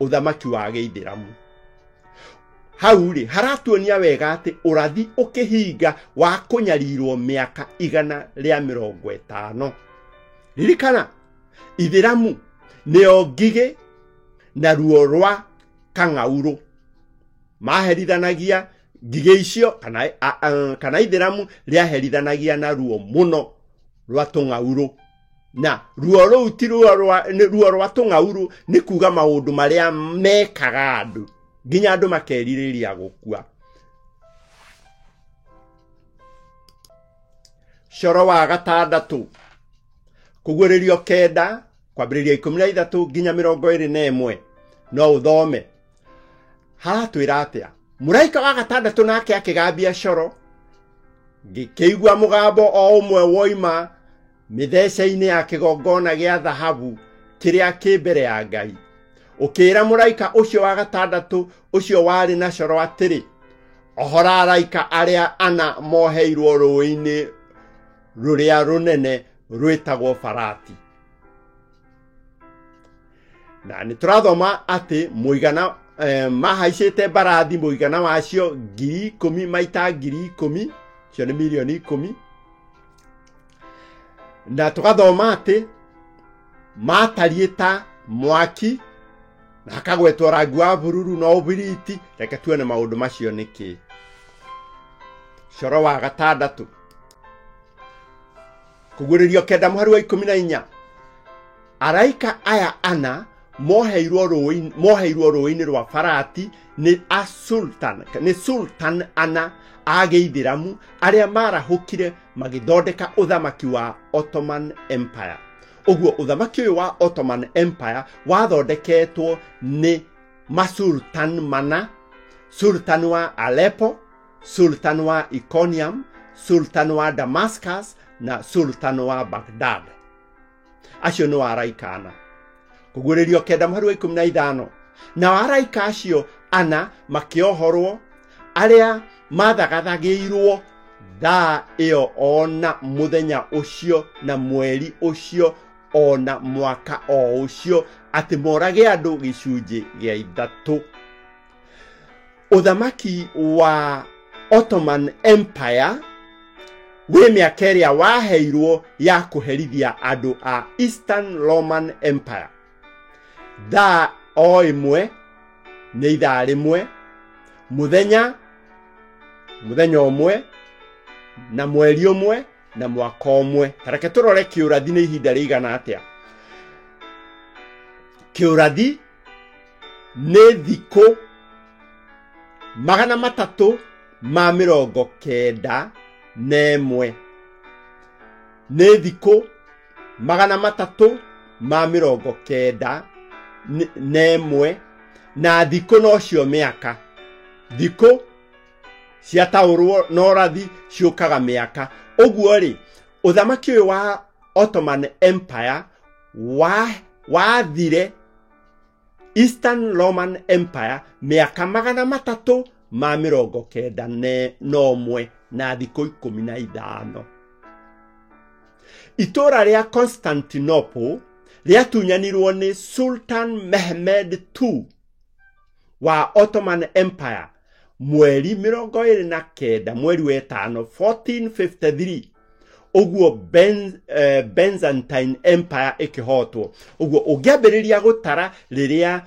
ũthamaki wa gĩithĩramu. Hau rĩ haratuonia wega atĩ ũrathi ũkĩhinga wa kũnyarirwo mĩaka 150. Ririkana ithĩramu nĩo ngigĩ na ruo rwa kang'aurũ. Maherithanagia ngigĩ icio kana ithĩramu rĩaherithanagia na ruo mũno rwa tũng'aurũ, na ruo rũu ti ruo rwa tũng'aurũ, nĩ kuga maũndũ marĩa mekaga andũ nginya andũ makerirĩria gũkua. Coro wa 6 kũguũrĩrio 9 kwambĩrĩria 13 nginya 21 no ũthome. Haratwĩra atĩa? Mũraika wa 6 nake akĩgambia coro, ngĩkĩigua mũgambo o ũmwe woima mĩthece-inĩ ya kĩgongona gĩa thahabu kĩrĩa kĩ mbere ya Ngai, ũkĩĩra mũraika ũcio wa 6 ũcio warĩ na coro atĩrĩ, ohora araika arĩa ana moheirwo rũũĩ-inĩ rũrĩa rũnene rwĩtagwo Farati. Na nĩ tũrathoma atĩ mũigana mahaicĩte mbarathi mũigana wacio 10,000 maita 10,000, icio nĩ mirioni 10. Na tũgathoma atĩ matariĩ ta mwaki na hakagwetwo rangi wa bururu na ũbiriti. Reke tuone maũndũ macio nĩkĩ. Coro wa 6 kũguũrĩrio 9 mũhari wa 14. Araika aya ana moheirwo rũũĩ-inĩ rwa Farati nĩ nĩ sultan ana a gĩithĩramu arĩa marahũkire magĩthondeka ũthamaki wa Ottoman Empire. Ũguo ũthamaki ũyũ wa Ottoman Empire wathondeketwo nĩ masultan mana: sultan wa Aleppo, sultan wa Iconium, sultan wa Damascus na sultan wa Baghdad. Acio nĩ araika ana. Kũguũrĩrio 9 mũhari wa 15. Na araika acio ana makĩohorwo arĩa mathagathagĩirwo thaa ĩyo ona mũthenya ũcio na mweri ũcio ona mwaka o ũcio, atĩ morage andũ gĩcunjĩ gĩa 3. Ũthamaki wa Ottoman Empire wĩ mĩaka ĩrĩa waheirwo ya kũherithia andũ a Eastern Roman Empire. Thaa o ĩmwe nĩ ithaa rĩmwe, mũthenya ũmwe na mweri ũmwe na mwaka ũmwe. Tareke tũrore kĩũrathi nĩ ihinda rĩigana atĩa. Kĩũrathi nĩ thikũ 391. Nĩ thikũ 391, na thikũ nocio mĩaka. Thikũ ciataũrwo na ũrathi ciũkaga mĩaka. Ũguo rĩ, ũthamaki ũyũ wa Ottoman Empire wathire Eastern Roman Empire mĩaka 391 na thikũ 15. Itũũra rĩa Constantinople rĩatunyanirwo nĩ Sultan Mehmed II wa Ottoman Empire mweri 29 mweri wa 5 1453. Ũguo Byzantine Empire ĩkĩhotwo. Ũguo ũngĩambĩrĩria gũtara rĩrĩa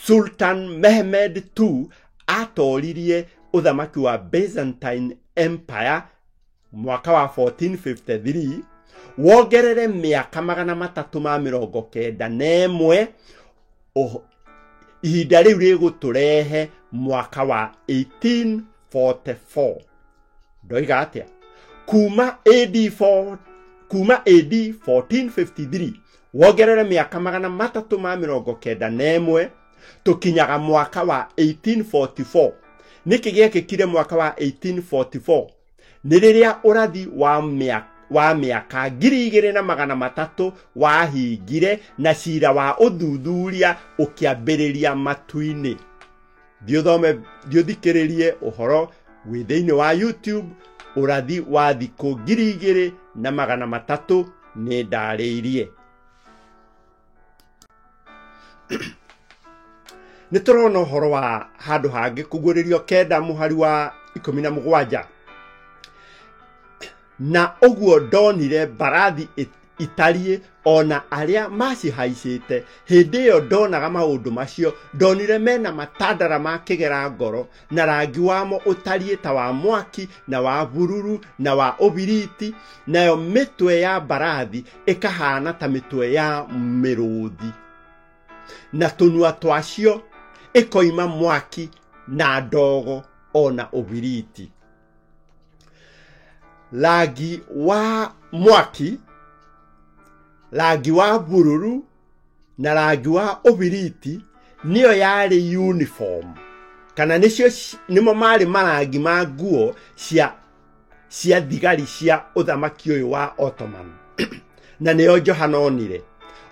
Sultan Mehmed II atoririe ũthamaki wa Byzantine Empire mwaka wa 1453, wongerere mĩaka 391, ihinda rĩu rĩgũtũrehe mwaka wa 1844. Ndoiga atĩa? Kuma AD 1453 wongerere mĩaka 391, tũkinyaga mwaka wa 1844. Nĩkĩ gĩekĩkire mwaka wa 1844? Nĩ rĩrĩa ũrathi wa mĩaka 2300 wahingire na cira wa ũthuthuria ũkĩambĩrĩria matu-inĩ. Thiĩ ũthome, thiĩ ũthikĩrĩrie ũhoro wĩ thĩinĩ wa YouTube, ũrathi wa thikũ 2300 nĩ ndarĩirie. Nĩ tũrona ũhoro wa handũ hangĩ kũguũrĩrio 9 mũhari wa 17. Na ũguo ndonire mbarathi itariĩ ona arĩa macihaicĩte. Hĩndĩ ĩyo ndonaga maũndũ macio, ndonire mena matandara ma kĩgera ngoro, na rangi wamo ũtariĩ ta wa mwaki, na wa bururu, na wa ũbiriti, nayo mĩtwe ya mbarathi ĩkahana ta mĩtwe ya mĩrũthi, na tũnua twacio ĩkoima mwaki na ndogo ona ũbiriti. Rangi wa mwaki, rangi wa bururu na rangi wa ũbiriti nĩyo yarĩ uniform, kana nĩcio nĩmo marĩ marangi ma nguo cia thigari cia ũthamaki ũyũ wa Ottoman. Na nĩyo Johana onire.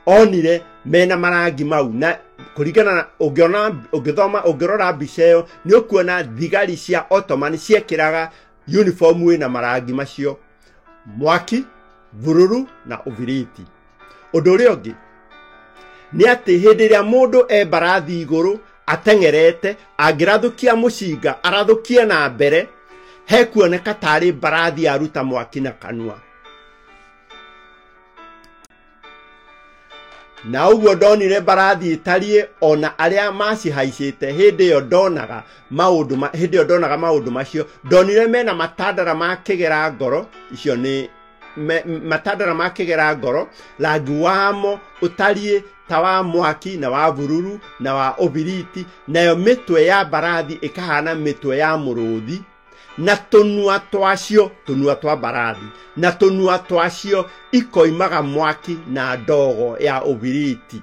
Onire mena marangi mau, na kũringana na ũngĩona, ũngĩthoma, ũngĩrora mbica ĩyo nĩ ũkuona thigari cia Ottoman ciekĩraga uniform ĩna marangi macio, mwaki, bururu na ũbiriti. Ũndũ ũrĩa ũngĩ nĩ atĩ hĩndĩ ĩrĩa mũndũ e mbarathi igũrũ ateng'erete, angĩrathũkia mũcinga arathũkie na mbere, hekuoneka tarĩ mbarathi yaruta mwaki na kanua. Na ũguo ndonire mbarathi ĩtariĩ ona arĩa macihaicĩte. Hĩndĩ ĩyo ndonaga maũndũ hĩndĩ ĩyo ndonaga maũndũ macio, ndonire mena matandara ma kĩgera ngoro. Icio nĩ matandara ma kĩgera ngoro, rangi wamo ũtariĩ ta wa mwaki na wa bururu na wa ũbiriti, nayo mĩtwe ya mbarathi ĩkahana mĩtwe ya mũrũthi, na tũnua twacio, tũnua twa mbarathi, na tũnua twacio ikoimaga mwaki na ndogo ya ũbiriti.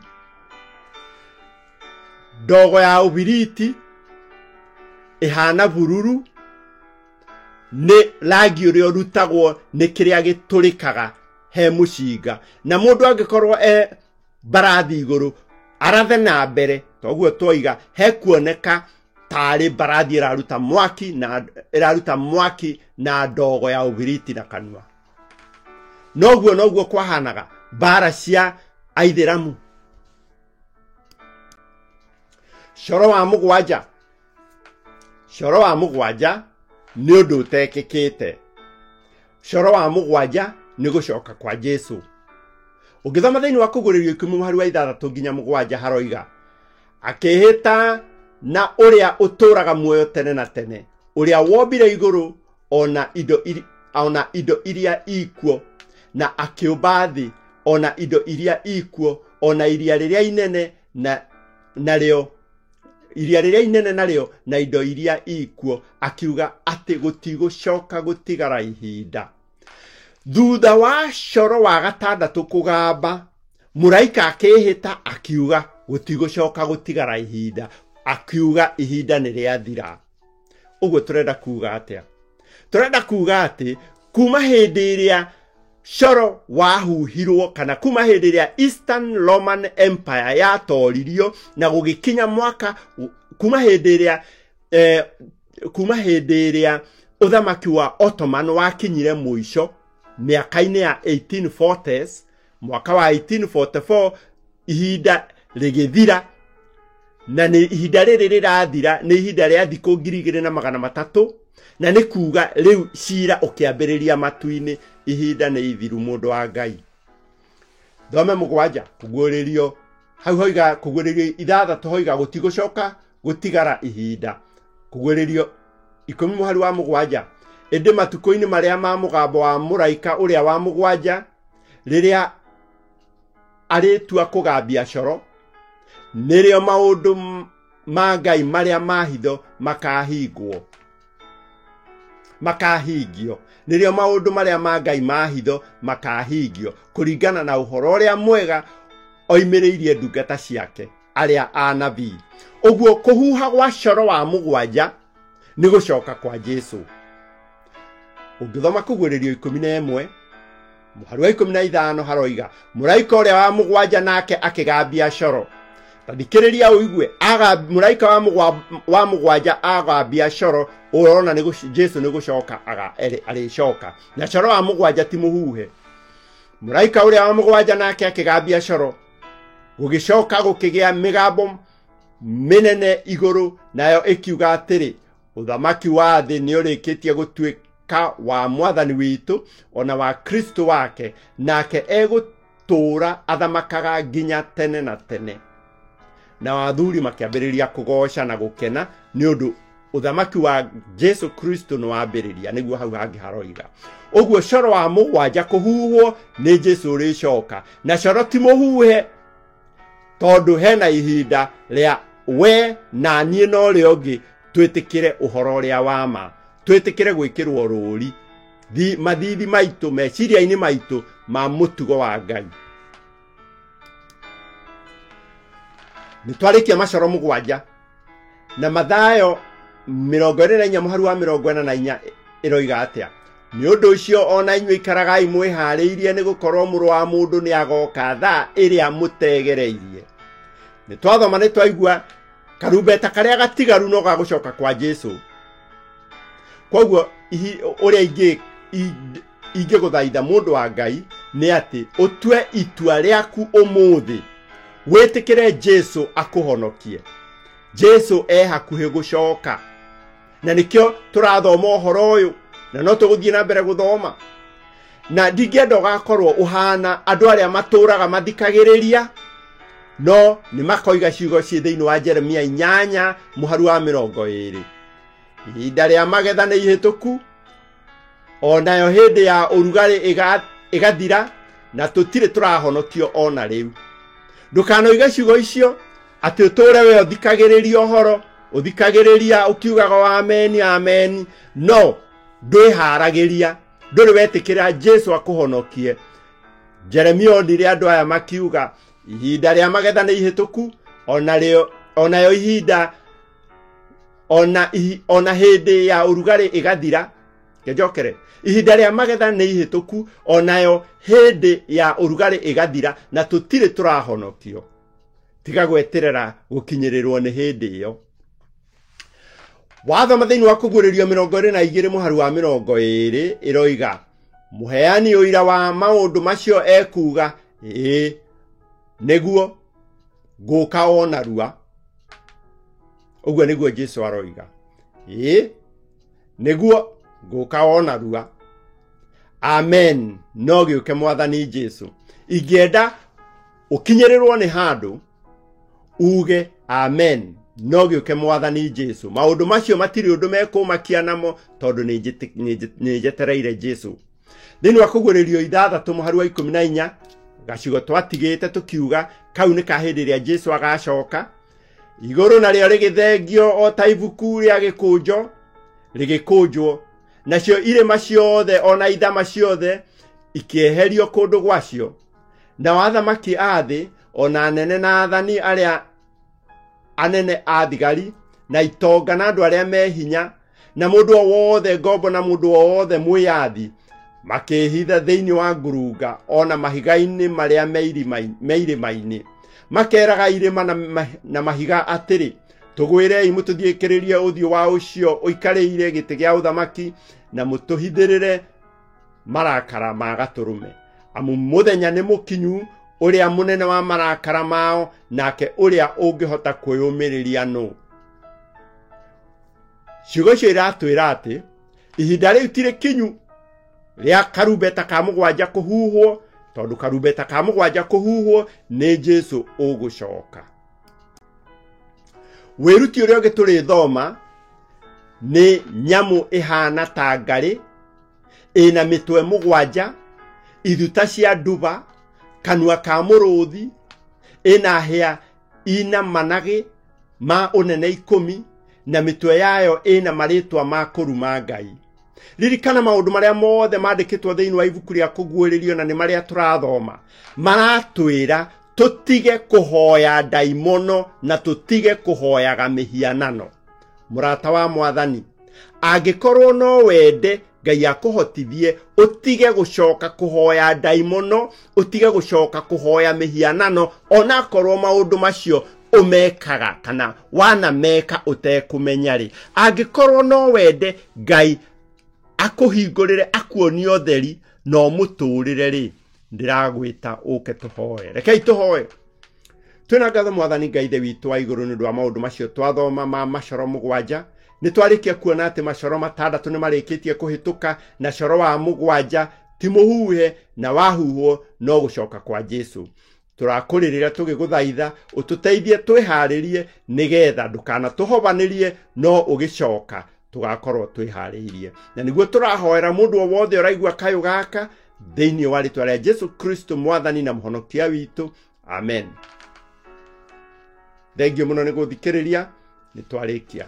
Ndogo ya ũbiriti ĩhana bururu, nĩ rangi ũrĩa ũrutagwo nĩ kĩrĩa gĩtũrĩkaga he mũcinga. Na mũndũ angĩkorwo e mbarathi igũrũ arathe na mbere, toguo twoiga, hekuoneka tarĩ mbarathi ĩraruta mwaki na ĩraruta mwaki na ndogo ya ũbiriti na kanua. Noguo noguo kwahanaga mbara cia Aithĩramu. Coro wa mũgwanja. Coro wa mũgwanja nĩ ũndũ ũtekĩkĩte. Coro wa mũgwanja nĩ gũcoka kwa Jesũ. Ũngĩthoma thĩinĩ wa kũguũrĩrio 10 mũhari wa 6 nginya 7 haroiga, akĩĩhĩta na ũrĩa ũtũũraga muoyo tene na tene, ũrĩa wombire igũrũ ona indo iria ikuo, na akĩũmba thĩ ona indo iria ikuo, ona iria rĩrĩa inene na narĩo Iria rĩrĩa inene narĩo na indo iria ikuo, akiuga atĩ gũtigũcoka gũtigara ihinda. Thutha wa coro wa gatandatũ kũgamba, mũraika akĩĩhĩta akiuga gũtigũcoka gũtigara ihinda, akiuga ihinda nĩ rĩathira. Ũguo tũrenda kuga atĩa? Tũrenda kuga atĩ kuma hĩndĩ ĩrĩa coro wahuhirwo, kana kuma hĩndĩ ĩrĩa Eastern Roman Empire yatoririo na gũgĩkinya mwaka, kuma hĩndĩ ĩrĩa kuma hĩndĩ ĩrĩa ũthamaki wa Ottoman wakinyire mũico mĩaka-inĩ ya 1840s, mwaka wa 1844 ihinda rĩgĩthira, na nĩ ihinda rĩrĩ rĩrathira nĩ ihinda rĩa thikũ 2300, na nĩ kuga rĩu cira ũkĩambĩrĩria matu-inĩ. Ihinda nĩ ithiru, mũndũ wa Ngai. Thome mũgwanja kũguũrĩrio hau hoiga, kũguũrĩrio ithathatũ hoiga gũtigũcoka gũtigara ihinda. Kũguũrĩrio 10 mũhari wa 7, ĩndĩ matukũ-inĩ marĩa ma mũgambo wa mũraika ũrĩa wa mũgwanja, rĩrĩa arĩtua kũgambia coro, nĩrĩo maũndũ ma Ngai marĩa ma hitho makahingwo, makahingio. Nĩrĩo maũndũ marĩa ma Ngai ma hitho makahingio kũringana na ũhoro ũrĩa mwega oimĩrĩirie ndungata ciake arĩa anabii. Ũguo kũhuha gwa coro wa mũgwanja nĩ gũcoka kwa Jesu. Ũngĩthoma kũguũrĩrio 11 mũhari wa 15 haroiga mũraika ũrĩa wa mũgwanja nake akĩgambia coro. Ta thikĩrĩria ũigue, mũraika wa mũgwanja agambia coro, ũrona nĩ Jesu nĩ gũcoka arĩcoka, na coro wa mũgwanja ti mũhuhe. Mũraika ũrĩa wa mũgwanja nake akĩgambia coro, gũgĩcoka gũkĩgĩa mĩgambo mĩnene igũrũ, nayo ĩkiuga atĩrĩ, ũthamaki wa thĩ nĩ ũrĩkĩtie gũtuĩka wa mwathani witũ ona wa Kristo wake, nake egũtũũra athamakaga nginya tene na tene. Na athuri makĩambĩrĩria kũgoca na gũkena nĩ ũndũ ũthamaki wa Jesu Kristo nĩ wambĩrĩria, nĩguo hau hangĩ haroiga. Ũguo coro wa mũgwanja kũhuhwo nĩ Jesu ũrĩcoka, na coro ti mũhuhe tondũ hena ihinda rĩa we na niĩ na ũrĩa ũngĩ twĩtĩkĩre ũhoro ũrĩa wa ma, twĩtĩkĩre gwĩkĩrwo rũũri mathithi maitũ, meciria-inĩ maitũ ma mũtugo wa Ngai. Nĩ twarĩkia macoro mũgwanja, na Mathayo 24 mũhari wa 44 ĩroiga atĩa? Nĩ ũndũ ũcio ona inyuĩ ikaragai mwĩharĩirie, nĩ gũkorwo mũrũ wa mũndũ nĩ agoka thaa ĩrĩa mũtegereirie. Nĩ twathoma, nĩ twaigua karumbeta karĩa gatigaru no gagũcoka kwa Jesu. Koguo ũrĩa ingĩgũthaitha mũndũ wa Ngai nĩ atĩ ũtue itua rĩaku ũmũthĩ, wĩtĩkĩre Jesu akũhonokie. Jesu e hakuhĩ gũcoka, na nĩkĩo tũrathoma ũhoro ũyũ, na no tũgũthiĩ na mbere gũthoma. Na ndingĩenda ũgakorwo ũhana andũ arĩa matũraga mathikagĩrĩria, no nĩ makoiga ciugo ciĩ thĩinĩ wa Jeremia 8 mũhari wa 20, ihinda rĩa magetha nĩ ihĩtũku, onayo hĩndĩ ya ũrugarĩ ĩgathira, na tũtirĩ tũrahonokio ona rĩu. Ndũkanoige ciugo icio atĩ ũtũre we ũthikagĩrĩria ũhoro, ũthikagĩrĩria ũkiugaga ameni ameni, no ndwĩharagĩria, ndũrĩ wetĩkĩra Jesu akũhonokie. Jeremia onire andũ aya makiuga ihinda rĩa magetha nĩ ihĩtũku, onayo ihinda ona hĩndĩ ya ũrugarĩ ĩgathira. Ngenjokere, ihinda rĩa magetha nĩ ihĩtũku, onayo hĩndĩ ya ũrugarĩ ĩgathira, na tũtirĩ tũrahonokio. Tiga gweterera gũkinyĩrĩrwo nĩ hĩndĩ ĩyo. Wathoma thĩinĩ wa kũguũrĩrio 22 mũhari wa 20 ĩroiga mũheani ũira wa maũndũ macio ekuuga, ĩĩ nĩguo ngũka o narua. Ũguo nĩguo Jesu aroiga, ĩĩ nĩguo ngũka o narua. Amen. No gĩũke mwathani Jesu. Ingĩenda ũkinyĩrĩrwo nĩ handũ uge amen, no gĩũke mwathani Jesu. Maũndũ macio matirĩ ũndũ mekũmakia namo, tondũ nĩ njetereire Jesu. Thĩinĩ wa kũguũrĩrio 6 mũhari wa 14, gacigo twatigĩte tũkiuga kau nĩ ka hĩndĩ ĩrĩa Jesu agacoka. Igũrũ narĩo rĩgĩthengio o ta ibuku rĩa gĩkũnjo rĩgĩkũnjwo, nacio irĩma ciothe ona ithama ciothe ikĩeherio kũndũ gwacio. Nao athamaki a thĩ ona anene na athani arĩa anene a thigari na itonga na andũ arĩa me hinya na mũndũ o wothe ngombo na mũndũ o wothe mwĩyathi makĩĩhitha thĩinĩ wa ngurunga ona mahiga-inĩ marĩa me irĩma-inĩ, makeraga irĩma na mahiga atĩrĩ, tũgwĩrei mũtũthiĩkĩrĩrie ũthiũ wa ũcio ũikarĩire gĩtĩ gĩa ũthamaki na mũtũhithĩrĩre marakara ma gatũrũme. Amu mũthenya nĩ mũkinyu ũrĩa mũnene wa marakara mao, nake ũrĩa ũngĩhota kwĩyũmĩrĩria nũ. Ciugo icio iratwĩra atĩ ihinda rĩu ti rĩkinyu rĩa karumbeta ka mũgwanja kũhuhwo, tondũ karumbeta ka mũgwanja kũhuhwo nĩ Jesu ũgũcoka. Wĩruti ũrĩa ũngĩ tũrĩthoma nĩ nyamũ ĩhana ta ngarĩ ĩna mĩtwe mũgwanja, ithuta cia nduba, kanua ka mũrũthi, ĩna hĩa ina managĩ ma ũnene 10, na mĩtwe yayo ĩna marĩtwa ma kũruma Ngai. Ririkana maũndũ marĩa mothe mandĩkĩtwo thĩinĩ wa ibuku rĩa kũguũrĩrio na nĩ marĩa tũrathoma maratwĩra tũtige kũhoya ndaimono na tũtige kũhoyaga mĩhianano. Mũrata wa Mwathani, angĩkorwo no wende Ngai akũhotithie ũtige gũcoka kũhoya ndaimono, ũtige gũcoka kũhoya mĩhianano, onakorwo maũndũ macio ũmekaga kana wanameka ũtekũmenya rĩ, angĩkorwo no wende Ngai akũhingũrĩre akuonie ũtheri na ũmũtũrĩre rĩ, ndĩragwĩta ũke tũhoe. Rekei tũhoe. Twĩna ngatho Mwathani Ngai Ithe witũ wa igũrũ nĩ ũndũ wa maũndũ macio twathoma ma macoro mũgwanja. Nĩ twarĩkia kuona atĩ macoro matandatũ nĩ marĩkĩtie kũhĩtũka, na coro wa mũgwanja ti mũhuhe na wahuhwo no gũcoka kwa Jesu. Tũrakũrĩrĩra tũgĩgũthaitha ũtũteithie twĩharĩrie nĩgetha ndũkanatũhobanĩrie no ũgĩcoka tũgakorwo twĩharĩirie. Na nĩguo tũrahoera mũndũ o wothe ũraigua kayũ gaka thĩinĩ wa rĩtwa rĩa Jesu Kristo Mwathani na Mũhonokia witũ, amen. Thengiũ mũno nĩ gũthikĩrĩria, nĩ twarĩkia.